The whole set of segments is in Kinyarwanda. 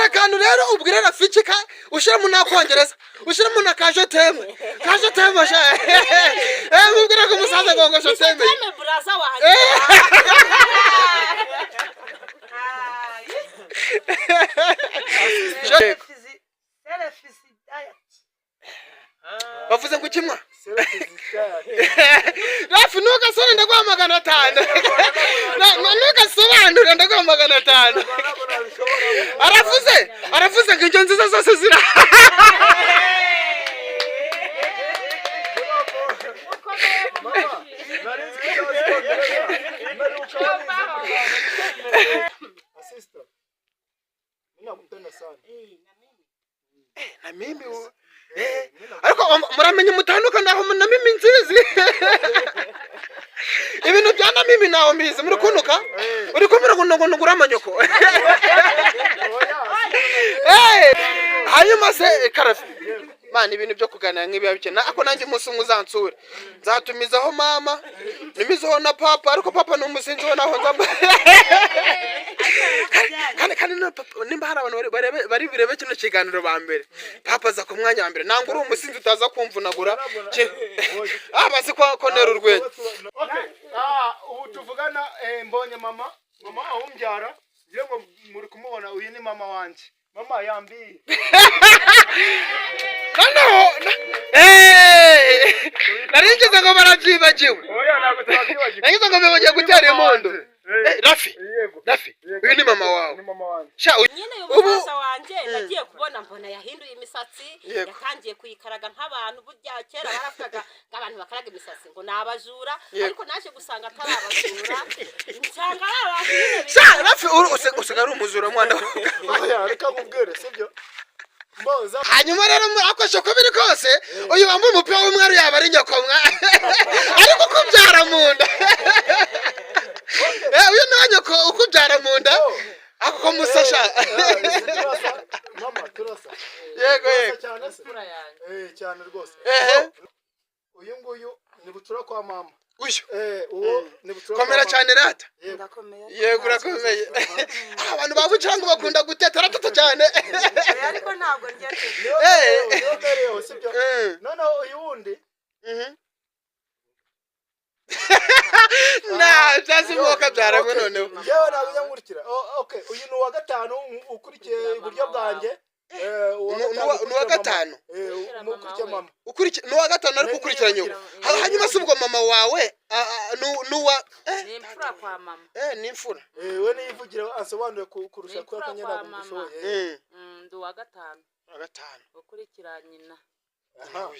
Akantu rero ubwire Rafiki ka ushyiramo n'akongereza, ushyiramo na ka je t'aime, ka je t'aime sha. Mubwire ko umusaza ngo je t'aime. Je t'aime, brother wanjye. Bavuze ngo ikimwa Rafi, ntugasore, ndaguha 500. Ntugasobanure, ndaguha 500. Aravuze ngo indyo nziza zose zira. Mama, nari nzi ko utazi icyongereza. Nari ukaba warize. Sister, mimi nakupenda sana. Na mimi ariko muramenye mutandukane aho na mimi nzizi ibintu bya na mimi ntaho mbizi. Muri kunuka uri kumira ngo ngo amanyoko. Hanyuma se Karafi, mana, ibintu byo kuganira nk'ibiba bikena, ako nanjye umunsi umwe uzansure, nzatumizaho mama, ntumizeho na papa, ariko papa ni umusinzi we, naho nzamba. Kandi na papa, nimba hari abantu bari burebe kino kiganiro ba mbere, papa aza ku mwanya wa mbere. Ntabwo uri umusinzi utaza kumvunagura. Bazi ko ntera urwenya. Okay. Ubu tuvugana, mbonye mama awumbyara, ngira ngo muri kumubona. Uyu ni mama wanjye, mama yambiye. Noneho nari ngize ngo barabyibagiwe. Oya, ntabwo twabyibagiwe. Nari ngize ngo bibagiwe gutera impundu. Rafi. Yego. Rafi, uyu ni mama wawe? Ni mama wanjye. Sha, Nyine uyu ubu musaza wanjye, nagiye kubona mbona yahinduye imisatsi. Yego. Yatangiye kuyikaraga nk'abantu. Burya kera baravugaga ngo abantu bakaraga imisatsi ngo ni abajura. Yego. Ariko naje gusanga atari abajura, nsanga ari abantu nyine. Sha Rafi, usigaye ari umujura, mwana. Oya, reka nkubwire, sibyo mboza. Hanyuma rero akoresha uko biri kose, uyu wambaye umupira w'umweru yaba ari nyokomwa ariko ukubyara mu nda. Uyu ni nyoko ukubyara mu nda, ako ko musasha. Turasa mama, turasa. Yego. Turasa. Yego. Cyane se. Imfura yanjye. Cyane rwose. Uyu nguyu ni bucura kwa mama. Uyu? Uwo ni bucura kwa Komera mama. cyane rata. Yego. Ndakomeye. Yego, urakomeye. Abantu ba bucura ngo bakunda guteta, aratata cyane. Oya, ariko ntabwo ndya te. Niyo mbereyeho, niyo mbereyeho, sibyo? Noneho uyu wundi. Na byazimoka byaramwe noneho. Yewe, ntabwo ujya nkurikira. Oh, okay, uyu ni uwa gatanu ukurikiye iburyo bwanjye. Uwa gatanu Ni uwa ukurikira mama. gatanu. Ukurikiye mama. Ni uwa gatanu ariko ukurikira nyoko. Hanyuma se ubwo mama wawe ni uwa Ni imfura kwa mama. Ni imfura. We niyivugira asobanure kurusha Ni kubera ko imfura njye kwa ntabwo mama. mbishoboye. Ndi uwa gatanu. Uwa gatanu. Ukurikira nyina. Aha.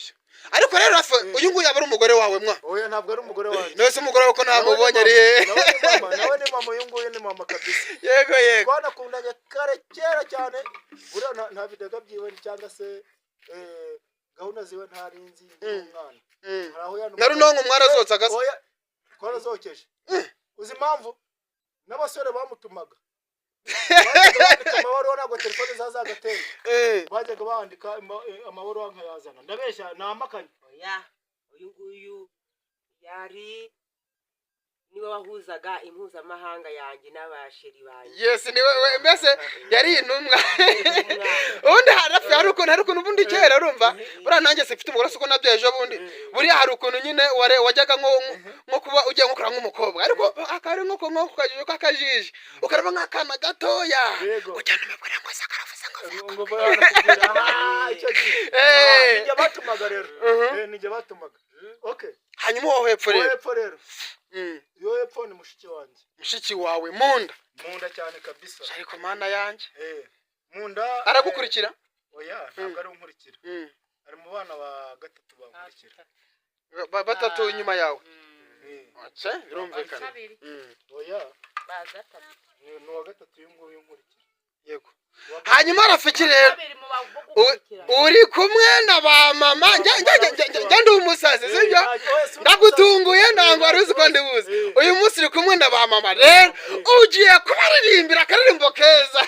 Ariko rero Rafa, uyu nguyu yaba ari umugore wawe mwa? Oya, ntabwo ari umugore wanjye. None se umugore wawe ko ntamubonye ari Nawe he? ni mama, nawe ni mama, uyu nguyu ni mama kabisa. Yego. Twanakundanye kare kera cyane. Buriya nta bidega byiwe cyangwa se gahunda ziwe ntari nzi ndi umwana. Hari aho Na runonko mwarazotsaga se? Oya, twarazokeje. Uzi impamvu? N'abasore bamutumaga, bajyaga bandika amabaruwa, ntabwo telefone zazagateye. Bajyaga bandika amabaruwa nkayazana. Ndabeshya namakanye? Oya, uyu nguyu yari niwe wahuzaga impuzamahanga yanjye n'abasheri banjye. Yes, ni we mbese yari intumwa. Ubundi Rafi, hari ukuntu ubundi kera, urumva, buriya nanjye sifite umugore, siko nabyo ejo bundi, buriya hari ukuntu nyine wajyaga nko kuba ugiye nko kureba nk'umukobwa, ariko akaba ari nko kukajiji k'akajiji, ukareba nk'akana gatoya. Yego. Ujyana umubwira ngo sakaravuze ngo ngo barakubwira, icyo gihe. Nijye batumaga rero. Nijye batumaga, okay. Hanyuma uwo hepfo Uwo rero? hepfo rero, uwo hepfo ni mushiki wanjye. Mushiki wawe munda? Munda cyane kabisa. Ariko mana yanjye! Mu nda. Aragukurikira? Oya, ntabwo ari unkurikira. Ari mu bana ba gatatu bankurikira. Batatu inyuma yawe? Eh. Ace, birumvikana. Kabiri. Oya. Ba gatatu. Ni uwa gatatu uyu nguyu unkurikira. Yego. Hanyuma Rafiki rero, Kabiri mu bagukurikira. uri kumwe na ba mama. Njye ndi umusazi, sibyo? Ndagutunguye, ntabwo wari uzi ko ndibuzi. Uyu munsi uri kumwe na ba mama rero, ugiye kubaririmbira akaririmbo keza,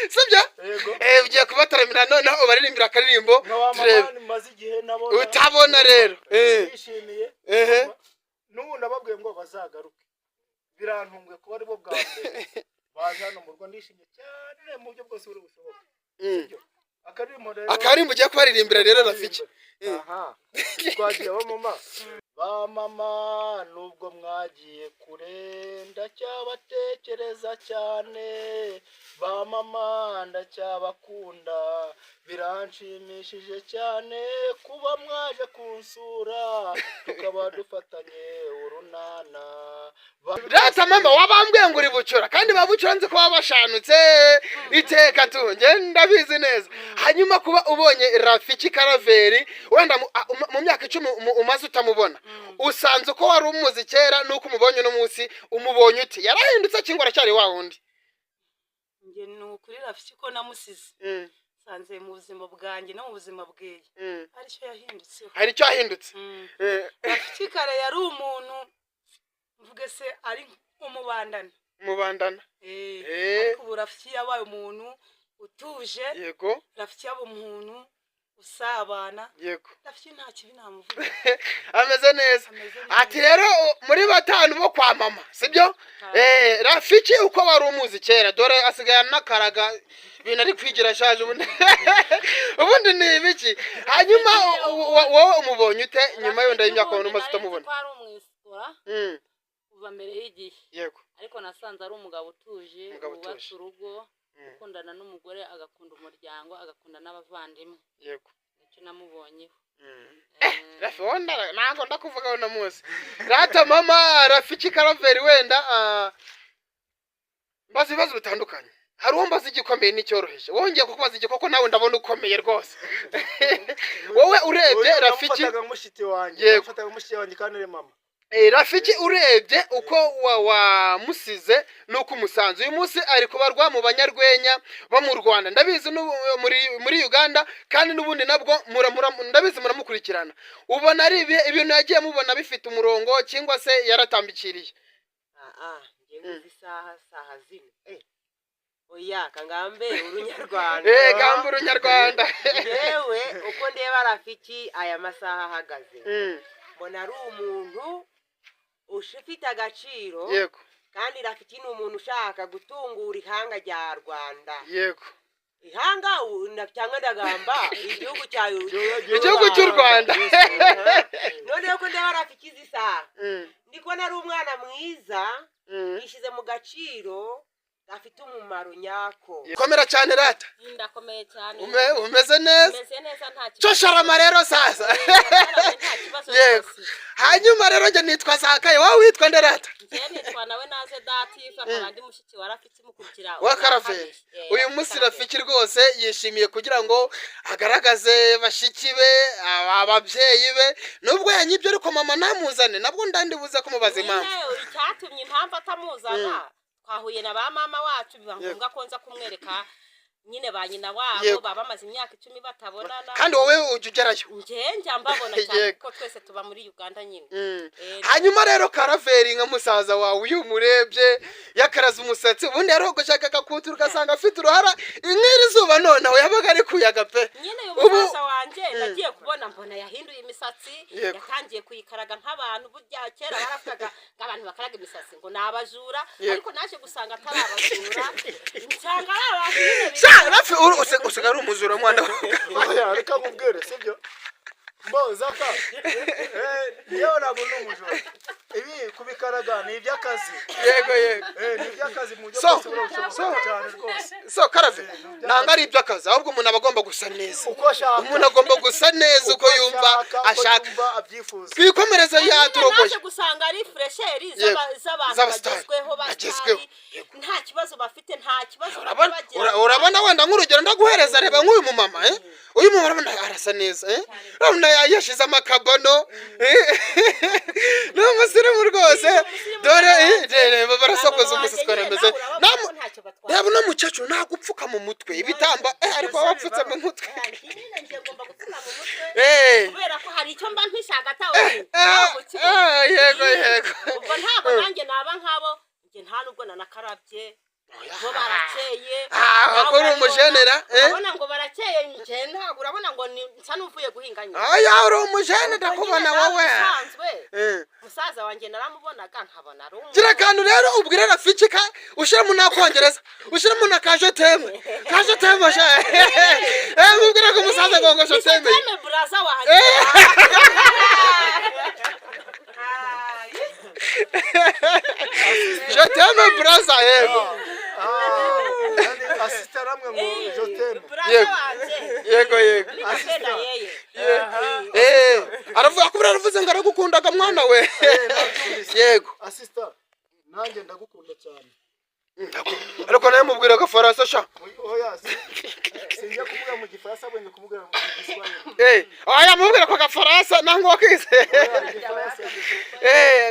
sibyo? Yego. Ugiye kubataramira noneho, ubaririmbira akaririmbo. Nka wa Turebe. mama maze igihe nabona. Utabona rero. Bishimiye. N'ubu nababwiye ngo bazagaruke. Birantunguye kuba aribwo bwa mbere baje hano mu rugo, ndishimye. Ndishimye cyane mu buryo bwose buri bushoboka. Sibyo? Akaririmbo rero. Akarimbo ugiye kubaririmbira rero, Rafiki. Aha twagiye ba mama, ba mama, nubwo mwagiye kure ndacyabatekereza cyane. Ba mama, ndacyabakunda. Biranshimishije cyane kuba mwaje kunsura, tukaba dufatanye urunana. Rata mama, wabambwiye ngo uri bucura, kandi ba bucura nzi ko baba bashanutse iteka tu, njye ndabizi neza. Hanyuma kuba ubonye Rafiki Karaveri wenda mu myaka 10 umaze utamubona, usanze uko wari umuzi kera n'uko umubonye uno munsi, umubonye ute? Yarahindutse cyangwa aracyari wa wundi? Njye ni ukuri, Rafiki ko namusize, nsanze mu buzima bwanjye no mu buzima bweye aricyo yahindutseho. Hari icyo yahindutse? Rafiki kare yari umuntu, mvuge se, ari umubandana. Mubandana. Ariko ubu Rafiki yabaye umuntu utuje. Rafiki yaba umuntu usabana. Rafiki nta kibi namuvuga. Ameze neza. Ameze neza. Ati rero muri batanu bo kwa mama, sibyo? Rafiki uko wari umuzi kera, dore asigaye anakaraga ibintu ari kwigira ashaje. Ubundi ni ibiki? Hanyuma wowe umubonye ute nyuma yenda y'imyaka Ubundi umaze nari nzi utamubona? ko ari umwisikura kuva mbere y'igihe, ariko nasanze ari umugabo utuje, Umugabo wubatse utuje. urugo, ukundana n'umugore, agakunda umuryango, agakunda n'abavandimwe. Nicyo namubonyeho. Rafi, wowe ntabwo ndakuvugaho na munsi. Rata mama, Rafiki Karaveri, wenda mbaza ibibazo bitandukanye. Hari uwo mbaza igikomeye n'icyoroheje, wongeye kukubaza igikoko, nawe ndabona ukomeye rwose. Wowe urebye Uyu Rafiki namufataga nk'umushiti wanjye. Namufataga nk'umushiti wanjye kandi ari mama. Rafiki urebye uko wamusize n'uko umusanze uyu munsi, ari kubarwa mu banyarwenya bo mu Rwanda, ndabizi muri Uganda, kandi n'ubundi nabwo ndabizi muramukurikirana. Ubona ari ibihe ibintu yagiye mubona bifite umurongo, cyangwa se yaratambikiriye? Ah, njye nguzi isaha saha zino, oya, kangambe urunyarwanda. Gamba urunyarwanda. Njyewe uko ndeba Rafiki aya masaha ahagaze, mbona ari umuntu ufite agaciro. Kandi Rafiki ni umuntu ushaka gutungura ihanga rya Rwanda. Ihanga cyangwa ndagamba igihugu cya Igihugu cy'u Rwanda. Noneho ko ndeba Rafiki izi saha, ndi kubona ari umwana mwiza, yishyize mu gaciro, gafite umumaro nyako. Komera cyane rata. Ndakomeye cyane. Umeze neza? Meze neza, nta kibazo. Cyo sharama rero sasa. Nta kibazo rwose. Hanyuma rero njye nitwa Zakayo, wowe witwa nde rata? Njyewe nitwa nawe naze Dative, nkaba ndi mushiki wa Rafiki mukurikira. Wa Karaveri. Uyu munsi Rafiki rwose yishimiye kugira ngo agaragaze bashiki be, ababyeyi be, nubwo yanyibye ariko mama ntamuzane, nabwo ndandibuze kumubaza impamvu. Nyine icyatumye impamvu atamuzana, twahuye na ba mama wacu, biba ngombwa ko nza kumwereka nyine ba nyina wabo. Baba bamaze imyaka 10 batabonana. Kandi wowe ujya ugerayo? Njye njya mbabona cyane, kuko twese tuba muri Uganda nyine. Hanyuma rero Karaveri, nka musaza wawe, iyo umurebye yakaraze umusatsi, ubundi yarogoshaka akakutura ugasanga afite uruhara ink'iri zuba, noneho yabaga ari kuyaga pe. Nyine uyu musaza wanjye, nagiye kubona mbona yahinduye imisatsi. Yatangiye kuyikaraga nk'abantu. Burya kera baravugaga ngo abantu bakaraga imisatsi ngo ni abajura, ariko naje gusanga atari abajura, nsanga ari abantu nyine. Sha Rafi, usigaye ari umujura mwana. Oya, reka nkubwire, sibyo? Mbo Zaka, yewe ntabwo ndi umujura. Ibi kubikaraga ni iby'akazi. Yego yego. Ni iby'akazi mu buryo So, bwose burashoboka cyane rwose. So Karave, ntabwo ari iby'akazi, ahubwo umuntu aba agomba gusa neza. Uko ashaka. Umuntu agomba gusa neza uko yumva uko ashaka. yumva abyifuza. Twikomereze. Nyine Yaturogoye. naje gusanga ari fraîcheur z'abantu Z'abasitari. bagezweho, Bagezweho. basitari, nta kibazo bafite, nta kibazo bagira. Urabona wenda nk'urugero ndaguhereza, reba nk'uyu mumama, eh? Uyu mumama urabona arasa neza, eh? Urabona yashize amakabono, eh? Ni umusirimu rwose. Dore reba barasokoza umusatsi ukuntu ameze. Ntacyo batwaye. Reba uno mukecuru ntabwo upfuka mu mutwe ibitamba, ariko waba wapfutse mu mutwe. Nyine ngiye ngomba gupfuka mu mutwe kubera ko hari icyo mba mpishe hagati aho nyine. Ntabwo kibona. Yego yego. Ubwo ntabwo nanjye naba nk'abo. Njye nta nubwo nanakarabye, bo barakeye. Ah, Nawe ko uri urabibona, umujenera, eh? urabona ngo barakeye, njye ntabwo, urabona ngo nsa n'uvuye guhinga nyine. Aya, uri umujene, Ubwo ndakubona nyine nawe wowe. usanzwe. Musaza wanjye naramubonaga nkabona ari umuntu. Gira akantu rero ubwire Rafiki ka ushyiramo n'akongereza, ushyiramo na ka je t'aime, ka je t'aime sha. Mubwire ko umusaza ngo je t'aime. Je t'aime, brother wanjye. Je t'aime, brother, yego. Asista ramwe ngo je t'aime. Brother Yego. wanjye. Yego, yego. Mimi napenda yeye. Aravuga ko aravuze ngo aragukundaga mwana we. Yego. Asista, nanjye ndagukunda cyane. Ariko nawe mubwira agafaransa sha. Oya, sinjya kuvuga mu gifaransa, bwenye kumubwira mu giswahili. Oya, mubwira ko agafaransa nangwa wakize. Oya, igifaransa.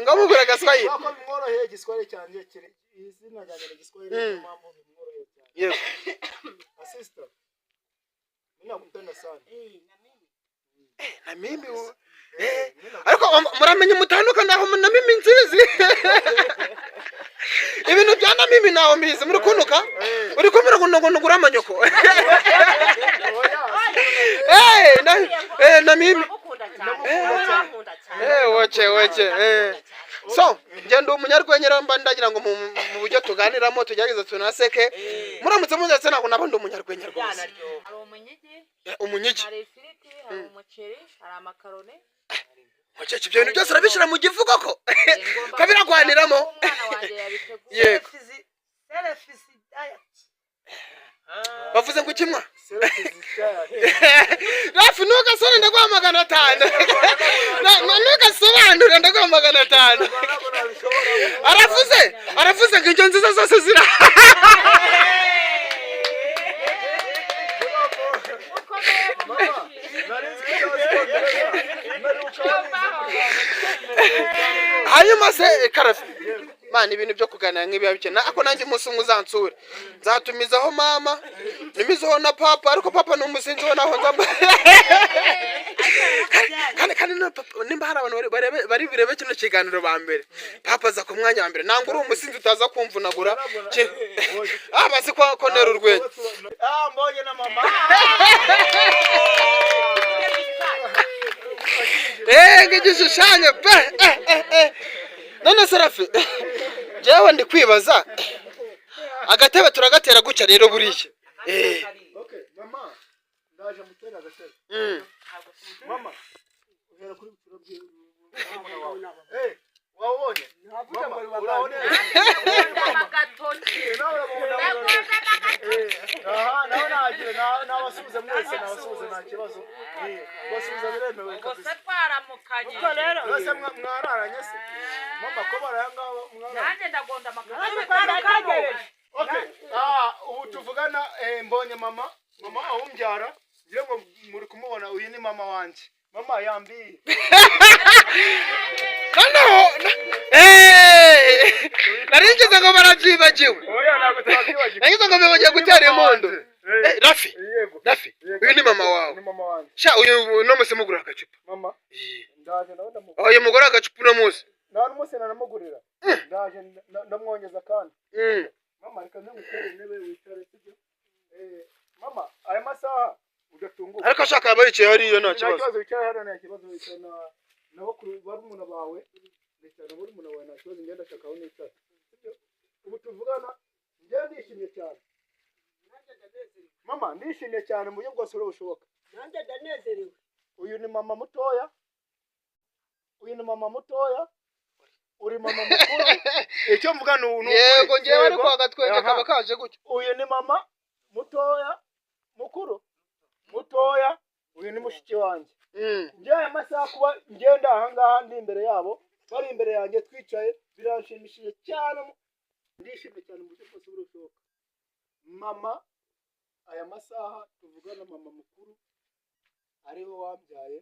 Ngo mubwira agaswahili. Kubera ko bimworoheye, igiswahili cyanjye kiri, izina ryanjye ni igiswahili, niyo mpamvu bimworoheye cyane. Yego. Asista, mimi nakupenda sana. Na mimi ariko muramenye mutandukana aho na mimi nzizi. Ibintu bya na mimi naho mbizi muri kunuka. Uri kumira ngo ngo ngura amanyoko. Oya. Na mimi. Ndagukunda cyane. Ndagukunda cyane. Woce woce. So, njye ndi umunyarwenya rero, mba ndagira ngo mu buryo tuganiramo tugerageze tunaseke. Muramutse muzetse ntabwo naba ndi umunyarwenya rwose. Hari umunyigi. Umunyigi. Hari ifiriti, hari umuceri, hari amakaroni. Mukecuru, ibyo bintu byose urabishyira mu gifu koko? Ko biragwaniramo. Umwana wanjye yabiteguye. Yego. Bavuze ngo ikimwa. Rafi, ntugasore, ndaguha 500. Ntugasobanure, ndaguha 500. Aravuze ngo indyo nziza zose zira. Hanyuma se Karafi, mana, ibintu byo kuganira nk'ibiba bikena, ako nanjye umunsi umwe uzansure, nzatumizaho mama, ntumizeho na papa, ariko papa ni umusinzi we, naho nzamba. Kandi na papa, nimba hari abantu bari burebe kino kiganiro ba mbere, papa aza ku mwanya wa mbere. Ntabwo uri umusinzi utaza kumvunagura. Bazi ko ntera urwenya. Mbonye na mama. Igishushanyo pe. None se Rafi, jewe ndi kwibaza, agatebe turagatera gutya rero buriya. Okay, mama, ndaje mutera agatebe. Mama, uhera kuri biciro bye. Wabonye? Mama, urabona? Aha, nawe nagira, nabasubiza mwese, nabasubiza nta kibazo. Basubiza biremewe kabisa. Twaramukanye. Mwese mwararanye se? Mama, ko barayanga mwararanye. Nanjye ndagonda amakaroni. Okay. Ubu tuvugana, mbonye mama, mama awumbyara, ngira ngo muri kumubona, uyu ni mama wanjye. Mama yambiye. Noneho naringize ngo barabyibagiwe. Oya, ntabwo twabyibagiwe. Naringize ngo bibagiye gutera impundu. Rafi. Yego. Rafi, uyu ni mama wawe. Ni mama wanjye. Sha, uyu no musi mugura agacupa. Mama. Ndaje nawe ndamugurira. Uyu mugore agacupa uno munsi. Nta n'umunsi nanamugurira. Ndaje ndamwongeza kandi. Mama, reka nze intebe wicare, sibyo? Mama, aya masaha udatunguka. Ariko ashaka yaba yicaye hariya nta Nta kibazo. kibazo, wicaye hariya nta kibazo, wicaye na bakuru barumuna bawe. Wicaye na barumuna bawe nta kibazo, ngenda ndashaka aho nicara. Sibyo? Ubu tuvugana, njye ndishimye cyane. Mama, ndishimye cyane mu buryo bwose bushoboka. Nanjye ndanezerewe. Uyu ni mama mutoya. Uyu ni mama mutoya. Uri mama mukuru. Icyo mvuga ni ukuri. Yego, ngewe ariko agatwenge Aha. kaba kaje gutyo. Uyu ni mama mutoya, mukuru mutoya, uyu ni mushiki wanjye. Njye aya masaha kuba ngenda aha ngaha ndi imbere yabo, bari imbere yanjye twicaye, biranshimishije cyane. Ndishimye cyane mu buryo bwose bushoboka. Mama, aya masaha tuvugana, mama mukuru ariwe wambyaye,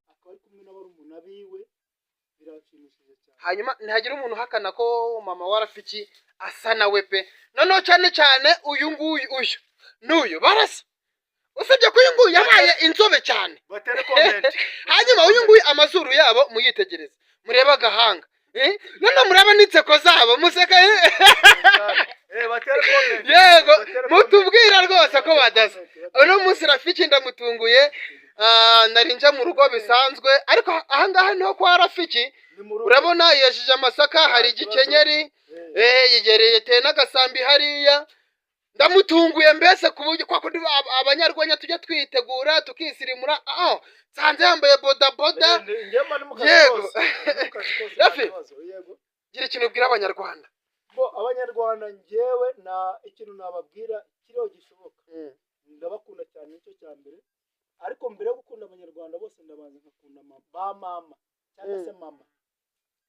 akaba ari kumwe na barumuna biwe, biranshimishije cyane. Hanyuma ntihagira umuntu uhakana ko mama wa Rafiki asa nawe pe. Noneho cyane cyane uyu nguyu, uyu n'uyu barasa, usibye ko uyu nguyu yabaye inzobe cyane. Batere comment. Hanyuma uyu nguyu amazuru yabo muyitegereze, murebe agahanga, noneho murebe n'inseko zabo museka. Batere comment. Yego, mutubwira rwose ko badasa. Uno munsi Rafiki ndamutunguye. Nari nje mu rugo bisanzwe, ariko ahangaha niho kwa Rafiki. Ni mu rugo. Urabona yejeje amasaka, hari igikenyeri, yegereye yeteye n'agasambi hariya. Ndamutunguye mbese ku buryo kwa kundi abanyarwenya tujya twitegura tukisirimura, aho nsanze yambaye bodaboda. Njyewe mba ndi mu kazi Yego. kose. Ndi mu kazi kose, nta Rafi. kibazo. Yego. Gira ikintu ubwira abanyarwanda. Bo abanyarwanda, njyewe na ikintu nababwira kiriho gishoboka, ndabakunda cyane, nicyo cya mbere. Ariko mbere yo gukunda abanyarwanda bose, ndabanza nkakunda ba mama cyangwa se mama.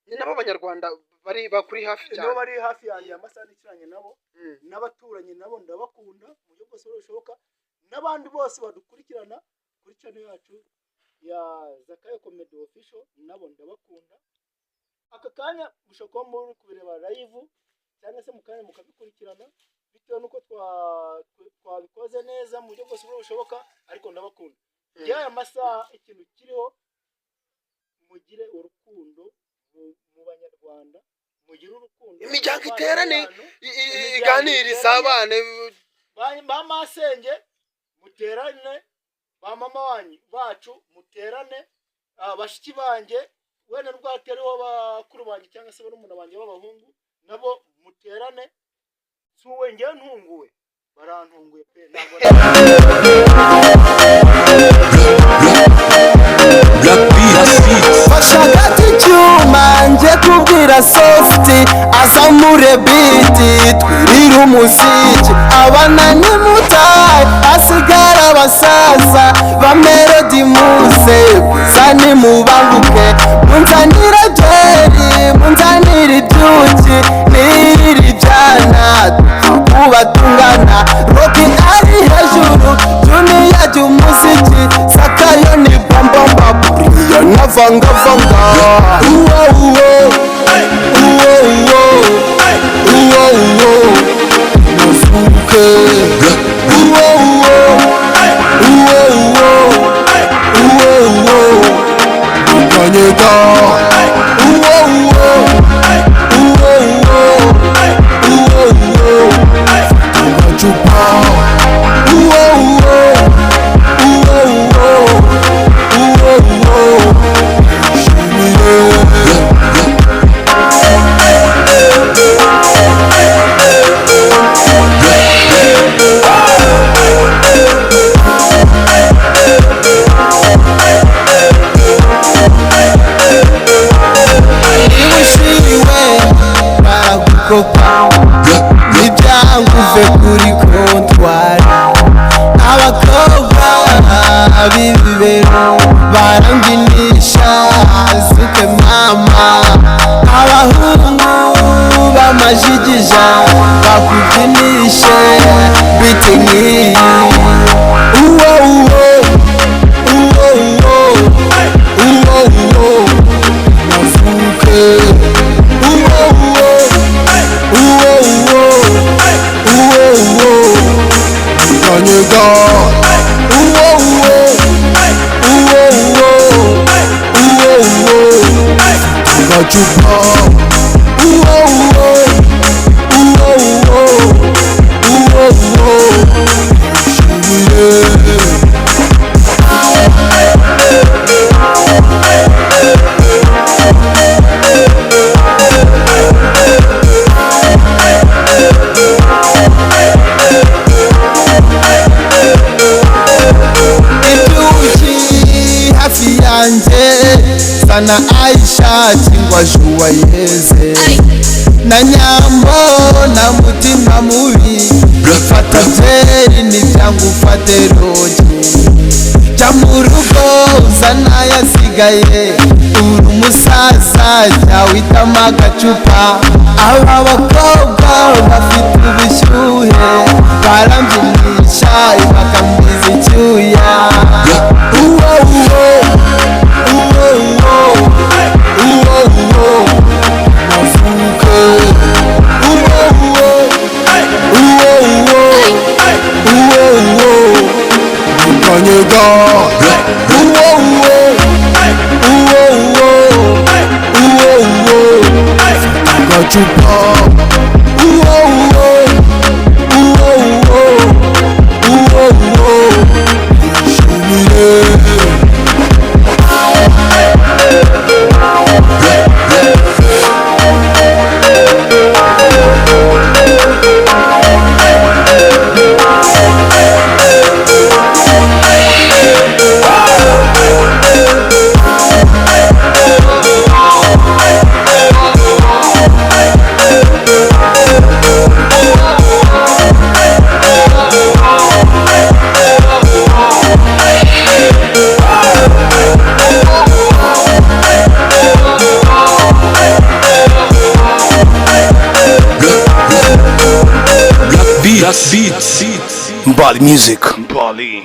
Ni nabo abanyarwanda bari bakuri hafi Nibo cyane. bari hafi yanjye, amasaha nicaranye nabo, n'abaturanyi nabo ndabakunda mu buryo bwose bushoboka, n'abandi bose badukurikirana kuri channel yacu ya Zakayo Comedy Official nabo ndabakunda. Aka kanya mushobora kuba muri kubireba live cyangwa se mu kanya mukabikurikirana bitewe n'uko twabikoze neza mu buryo bwose bushoboka, ariko ndabakunda. Njyewe aya masaha ikintu kiriho, mugire urukundo mu banyarwanda, mugire urukundo Imiryango mu iterane, bantu. I- iganire, isabane. Ba masenge muterane, ba mama wanyu bacu muterane, bashiki banjye wenda nubwo hatariho bakuru banjye cyangwa se barumuna banjye b'abahungu, nabo muterane. Si uwe, njyewe ntunguwe, barantunguye pe, ntabwo. Black Beat. Fasha agati icyuma njye kubwira sofuti azamure beat, twirire umuziki. Abana nimutahe, hasigara abasaza ba melody, muze bwiza nimubanguke, munzanire byeri, munzanire ibyuki, nirire ibyana kuba tungana. Roki ari hejuru, junior jya umuziki, Sakayo ni bombomba, buriyo na vangavanga. Uwo uwo uwo uwo uwo uwo muzuke, uwo uwo uwo uwo uwo uwo mukanyega, uwo uwo uwo uwo uwo uwo agacupa, uwo uwo uwo uwo uwo uwo shimire. Niba ushiriwe baragukopa, nibyanguve kuri kontwari. Abakobwa b'ibibero barambyinisha, zuke mama. Abahungu b'amajigija bakubyinishe beat nk'iyi. Uwo uwo uwo uwo uwo uwo navuke, uwo uwo uwo uwo uwo uwo nyeganyega, uwo uwo uwo uwo uwo uwo agacupa, uwo uwo uwo uwo uwo uwo shimire. Ibyuki hafi yanjye sana, Aisha cyangwa Juwayeze na Nyambo na mutima mubi, fata byeri n'ibyanga ufate rogi, jya mu rugo uzana yasigaye. Uri umusaza, jya witama agacupa. Aba bakobwa bafite ubushyuhe, barambyinisha bakambiza icyuya. Uwo uwo uwo uwo uwo uwo navuke, uwo uwo uwo uwo uwo uwo nyeganyega, uwo uwo uwo uwo uwo uwo agacupa, uwo uwo. Black Beat. Mbali Music. Mbali.